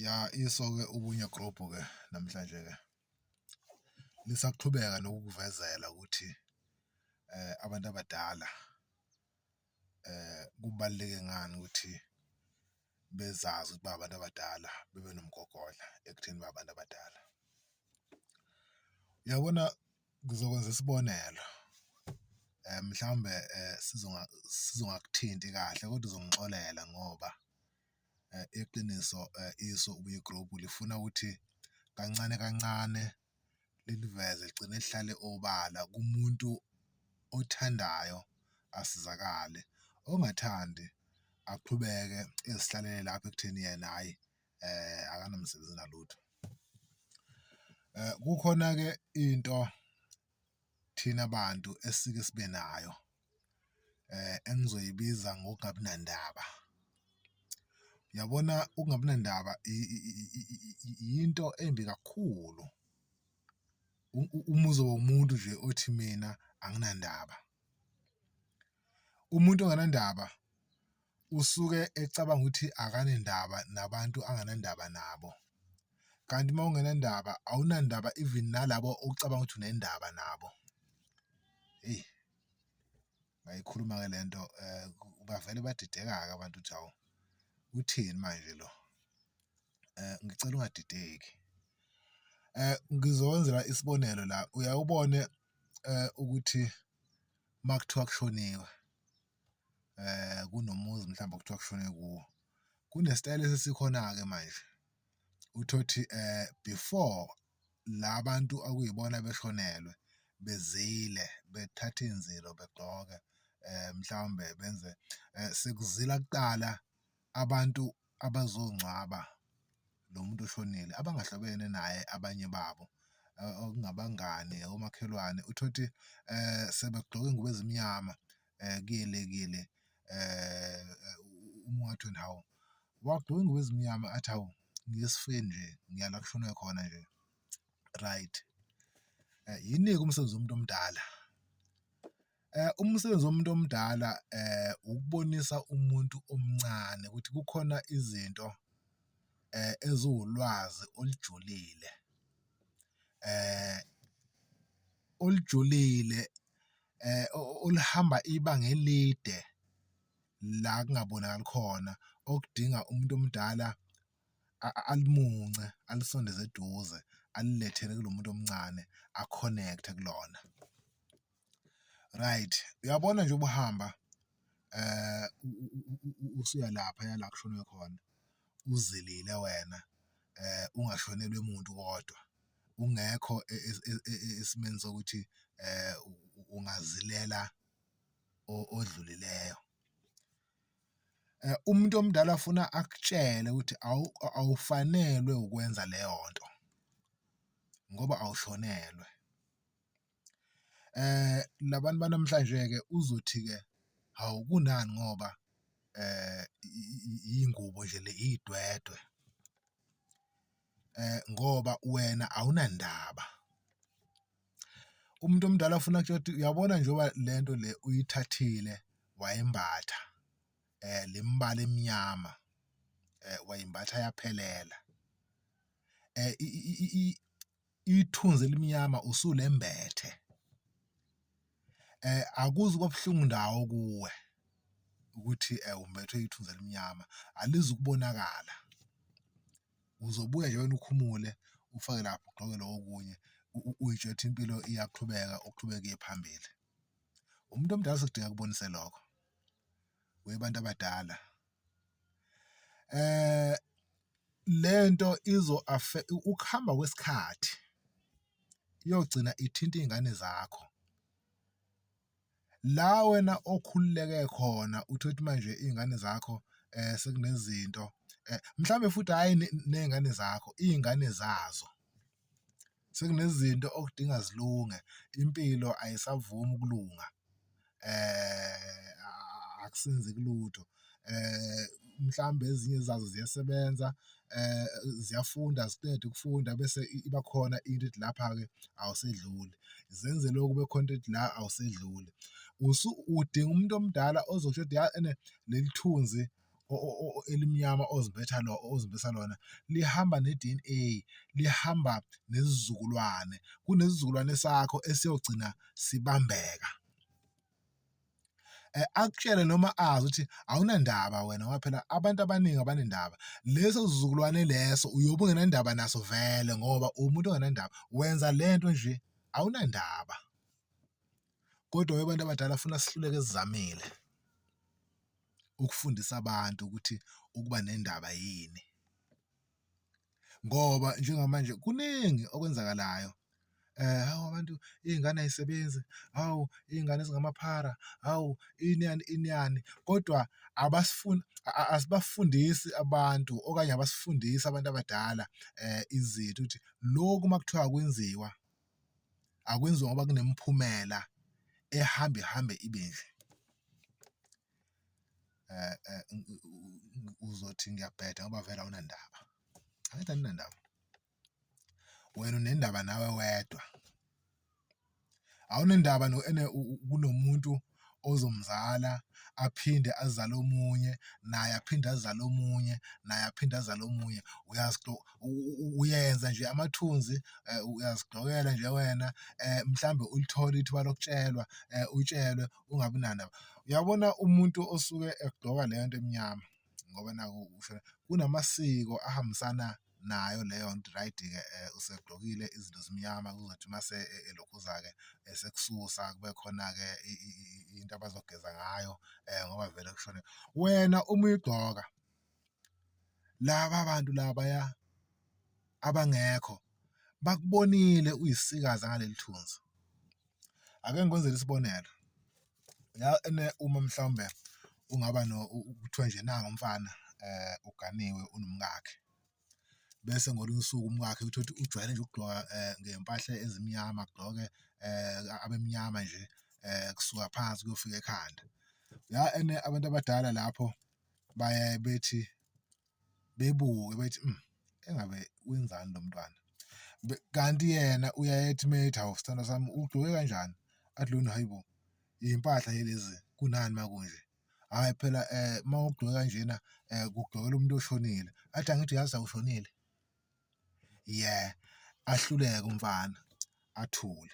Ya, iso-ke Ubunye Group-ke namhlanje-ke lisaqhubeka nokukuvezela ukuthi abantu abadala kubaluleke ngani ukuthi bezazi ukuthi babantu abadala bebe nomgogodla ekutheni ba abantu abadala. Uyabona ngizokwenza isibonelo mhlawumbe sizongakuthinti kahle kodwa uzongixolela ngoba iqiniso iso Ubunye Group lifuna ukuthi kancane kancane liliveze ligcine lihlale obala kumuntu othandayo asizakale, ongathandi aqhubeke ezihlalele lapho ekutheni yena hhayi akanamsebenzi nalutho. Kukhona-ke into thina bantu esike sibe nayo engizoyibiza ngokungabi nandaba. Uyabona ukungabi nandaba yinto embi kakhulu uma uzoba umuntu nje othi mina anginandaba. Umuntu ongenandaba usuke ecabanga ukuthi akanendaba nabantu anganandaba nabo, kanti uma ungenandaba awunandaba even nalabo ocabanga ukuthi unendaba nabo. Eyi, ngayikhuluma-ke lento bavele badideka-ke abantu ukuthi hawu, uthini manje lo? Ngicela ungadideki. Ngizokwenzela isibonelo la, uyaye ubone ukuthi uma kuthiwa kushoniwe kunomuzi mhlawumbe okuthiwa kushone kuwo, kunesitayela esesikhona-ke manje, uthole ukuthi before la bantu okuyibona abeshonelwe bezile bethathe iy'nzilo begqoke mhlawumbe benze sekuzila kuqala abantu abazongcwaba lo muntu oshonile abangahlobene naye abanye babo okungabangani, omakhelwane. Uthole ukuthi sebegqoke iy'ngubo ezimnyama kuye le kuye le uma ungathi wena hawu, wagqoka iy'ngubo ezimnyama? Athi, hawu ngiya esifeni nje, ngiya la kushonwe khona nje. Right, yini-ke umsebenzi womuntu omdala? Umsebenzi womuntu omdala ukubonisa umuntu omncane ukuthi kukhona izinto eziwulwazi olujulile olujulile oluhamba ibanga elide la kungabonakali khona okudinga umuntu omdala alimunce alisondeze eduze alilethele kulo muntu omncane a-connect-e kulona. Right, uyabona nje ubuhamba usuya laphaya la kushonwe khona uzilile wena ungashonelwe muntu kodwa ungekho esimeni sokuthi ungazilela odlulileyo. Umuntu omdala funa akutshele ukuthi awufanelwe ukwenza leyo nto ngoba awushonelwe. Labantu banamhlanje-ke uzothi-ke hawu kunani ngoba iy'ngubo nje le iy'dwedwe ngoba wena awunandaba. Umuntu omdala afuna akutshele ukuthi uyabona njengoba lento le uyithathile wayembatha le mibala emnyama wayimbatha yaphelela ithunzi elimnyama usulembethe akuze kwabuhlungu ndawo kuwe ukuthi umbethwe ithunzi elimnyama alizukubonakala. Uzobuya nje wena ukhumule ufake lapho ugqoke lokho okunye uy'tshele ukuthi impilo iyaqhubeka uqhubeke uye phambili. Umuntu omdala sekudinga akubonise lokho, we bantu abadala. Lento izo ukuhamba kwesikhathi iyogcina ithinta iy'ngane zakho. La wena okhululeke khona uthole ukuthi manje iy'ngane zakho sekunezinto mhlawumbe futhi hhayi ney'ngane zakho iy'ngane zazo. Sekunezinto okudinga zilunge, impilo ayisavumi ukulunga akusenzeki lutho. Mhlawumbe ezinye zazo ziyasebenza ziyafunda ziqede ukufunda bese iba khona into ethi lapha-ke awusedluli, zenze lokhu kube khona into ethi la awusedluli. Udinga umuntu omdala ozokusho ukuthi ya ene leli thunzi. Elimnyama ozimbetha ozimbesa lona lihamba ne-DNA, lihamba nesizukulwane. Kunesizukulwane sakho esiyogcina sibambeka. Akutshele noma azi ukuthi awunandaba wena ngoba phela abantu abaningi abanendaba. Leso sizukulwane leso uyobe ungenandaba naso vele ngoba uwumuntu ongenandaba, wenza lento nje awunandaba. Kodwa we bantu abadala funa sihluleke sizamile ukufundisa abantu ukuthi ukuba nendaba yini, ngoba njengamanje kuningi okwenzakalayo. Hawu abantu iy'ngane ay'sebenzi, hawu iy'ngane zingamaphara, hawu ini yani ini yani, kodwa abasifuni asibafundisi abantu okanye abasifundisi abantu abadala izinto ukuthi lokhu uma kuthiwa akwenziwa, akwenziwa ngoba kunemiphumela ehamba ihambe ibe nje. Uzothi ngiyabheda ngoba vele awunandaba, angithi aninandaba? Wena unendaba nawe wedwa, awunendaba ene kunomuntu ozomzala aphinde azale omunye naye aphinde azale omunye naye aphinde azale omunye. Uyenza nje amathunzi, uyazigqokela nje wena, mhlawumbe ulithole ithuba lokutshelwa, utshelwe ungabi nandaba. Uyabona umuntu osuke egqoka leyo nto emnyama ngoba nakhu kunamasiko ahambisana nayo leyo nto, raydi-ke usegqokile izinto zimnyama kuzothi mase elokhuza-ke esekususa kube khona-ke into abazogeza ngayo ngoba vele kushone. Wena uma uyigqoka laba bantu labaya abangekho bakubonile uyisikaza ngaleli thunzi. Ake ngikwenzele isibonelo, ya ene uma mhlawumbe ungaba kuthiwa nje nangu umfana uganiwe unomkakhe, bese ngolunye usuku umkakhe uthole ukuthi ujwayele nje ukugqoka ngey'mpahla ezimnyama, agqoke abe mnyama nje kusuka phansi kuyofika ekhanda. Ya ene abantu abadala lapho bayaye bethi bebuke bethi engabe wenzani lo mntwana? Kanti yena uyaye ethi uma ethi, hawu sithandwa sami ugqoke kanjani? Athi lona hhayi bo, iy'mpahla yilezi kunani makunje? Hhayi phela uma ugqoke kanjena kugqokelwa umuntu oshonile. Athi angithi uyazi awushonile? Yeah, ahluleke umfana athule.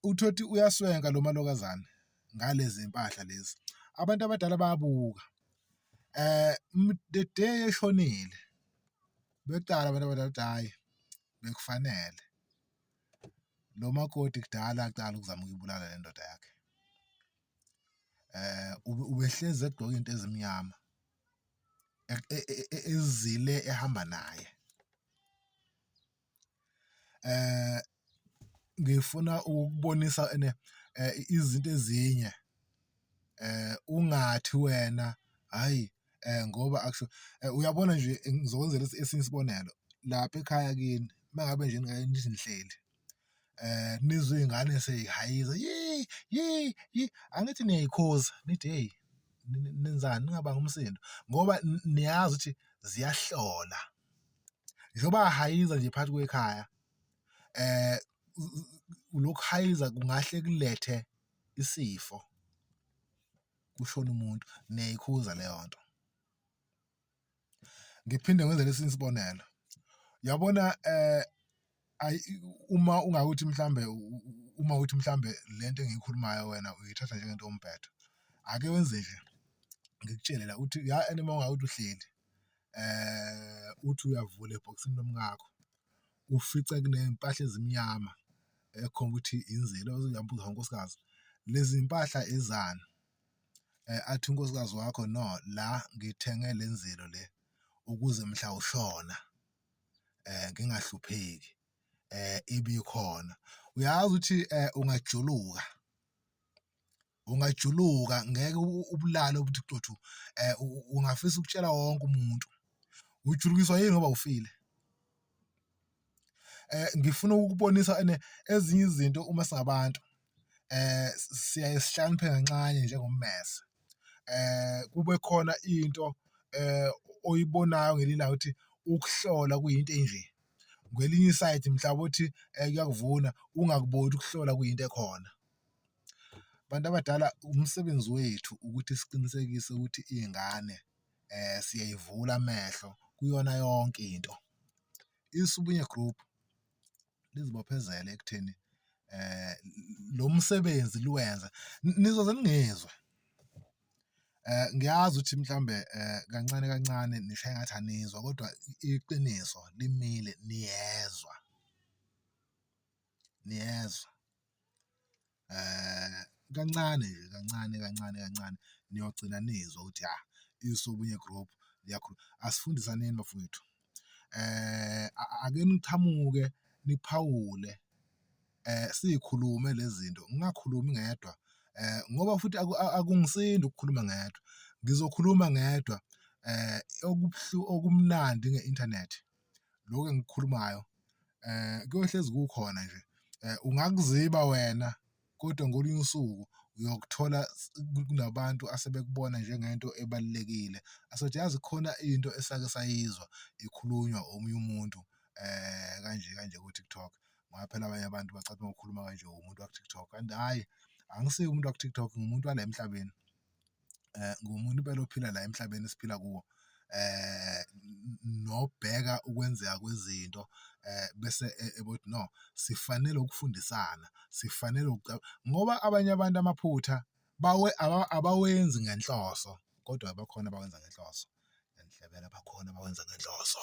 Uthole ukuthi uyaswenka lo malokazane ngalezi mpahla lezi, abantu abadala bayabuka the day eshonile beqala abantu abadala ukuthi hhayi bekufanele lo makoti kudala aqala ukuzama ukuyibulala le ndoda yakhe. Ubehlezi egqoke izinto ezimnyama ezile ehamba naye. Ngifuna ukukubonisa ene izinto ezinye ungathi wena hhayi ngoba akusho uyabona nje ngizokwenzela esinye isibonelo, lapha ekhaya kini uma ngabe nje nithi nihleli nizwe iy'ngane sey'hayiza yi yi yi, angithi niyay'khuza nithi hheyi nenzani ningabangi umsindo ngoba niyazi ukuthi ziyahlola. Njengoba ahayiza nje phakathi kwekhaya lokhu hayiza kungahle kulethe isifo, kushone umuntu, niyayikhuza leyo nto. Ngiphinde ngenze esinye isibonelo, uyabona uma ungakuthi mhlambe uma kuthi mhlambe lento engiyikhulumayo wena uyithatha njengento yombhedo, ake wenze nje ngikutshele la uthi ya ene uma ungakuthi uhleli uthi uyavula ebhokisini lomkakho ufice kuney'mpahla ezimnyama ekhomba ukuthi inzilo, uyabuza unkosikazi lezi mpahla ezani? Athi unkosikazi wakho no la ngithenge le nzilo le ukuze mhla ushona ngingahlupheki ibikhona. Uyazi ukuthi ungajuluka, ungajuluka ngeke ubulale ubuthi qothu, ungafisa ukutshela wonke umuntu. Ujulukiswa yini ngoba ufile? Ngifuna ukukubonisa ene ezinye izinto uma singabantu siyaye sihlakaniphe kancane njengommese. Kube khona into oyibonayo ngelinye ilanga ukuthi ukuhlola kuyinto enje, ngelinye isayidi mhlawumbe uthi kuyakuvuna ungakuboni ukuthi ukuhlola kuyinto ekhona. Bantu abadala umsebenzi wethu ukuthi siqinisekise ukuthi iy'ngane siyayivula amehlo kuyona yonke into. ISibunye Group lizibophezele ekutheni lo msebenzi liwenze, nizoze ningizwe. Ngiyazi ukuthi mhlawumbe kancane kancane nishaye engathi anizwa kodwa iqiniso limile niyezwa, niyezwa. Kancane nje kancane kancane kancane niyogcina nizwa ukuthi ya iSobunye Group . Asifundisaneni bafowethu, ake niqhamuke niphawule siyikhulume le zinto ngingakhulumi ngedwa ngoba futhi akungisindi ukukhuluma ngedwa, ngizokhuluma ngedwa okumnandi nge-inthanethi loku engikukhulumayo kuyohlezi kukhona nje. Ungakuziba wena kodwa ngolunye usuku uyokuthola kunabantu asebekubona njengento ebalulekile asothi, yazi khona into esake sayizwa ikhulunywa omunye umuntu kanje kanje ku-TikTok. Ngoba phela abanye abantu bacathi uma ukhuluma kanje uwumuntu waku-TikTok kanti hhayi, angisiye umuntu waku-TikTok ngiwumuntu wala emhlabeni. Ngiwumuntu impela ophila la emhlabeni esiphila kuwo nobheka ukwenzeka kwezinto bese no, sifanele ukufundisana, sifanele ngoba abanye abantu amaphutha abawenzi ngenhloso kodwa bakhona abawenza ngenhloso. Ngiyanhlebela bakhona abawenza ngenhloso.